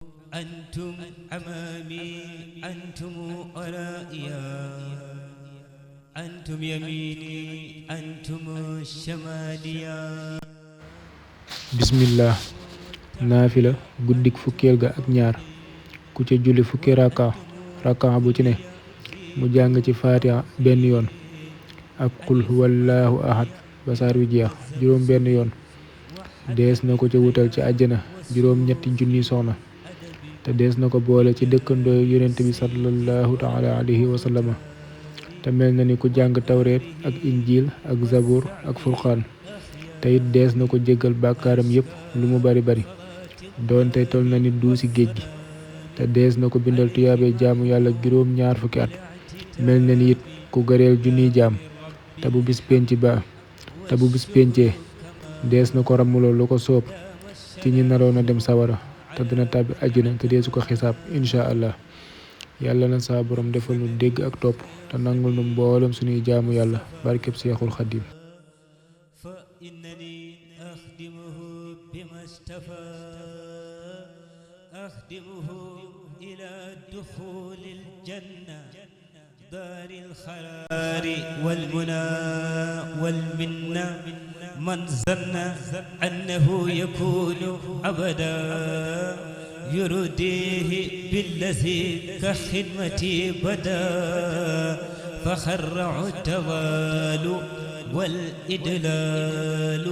أنتم أمامي أنتم ورائيا أنتم يميني أنتم شماليا bismillah naafila guddik fukkeel ga ak ñaar ku ca julli fukki raka bu ci ne mu jàng ci fatiha benn yoon ak qul huwallahu ahad ba saar wi jeex juróom benn yoon dees na ko ca wutal ci àjjana juróom ñetti junni soxna te dees na ko boole ci dëkkandoo yonent bi sallallahu taala alayhi wa sallama te mel na ni ku jàng tawreet ak injil ak zabur ak furqaan te it dees na ko jéggal bàkkaaram yépp lu mu bari bari doonte tol na ni duusi géej gi te dees na ko bindal tuyaabe jaamu yàlla juróom ñaar fukki at mel na ni it ku gareel junniy jaam te bu bis péncee dees na ko ramuloo lu ko soob ci ñi naroon a dem sawara te dina tàbbi àjjana te deesu ko xisaab insha allah yàlla na saa borom defal nu dégg ak topp te nangul nu mboolem suñuy jaamu yàlla barkeb seexul xaddim فإنني أخدمه بما اشتفى أخدمه إلى دخول الجنة دار الخير والمنى والمنة من ظن أنه يكون أبدا يرديه بالذي كخدمتي بدا فخرع التوال والإدلال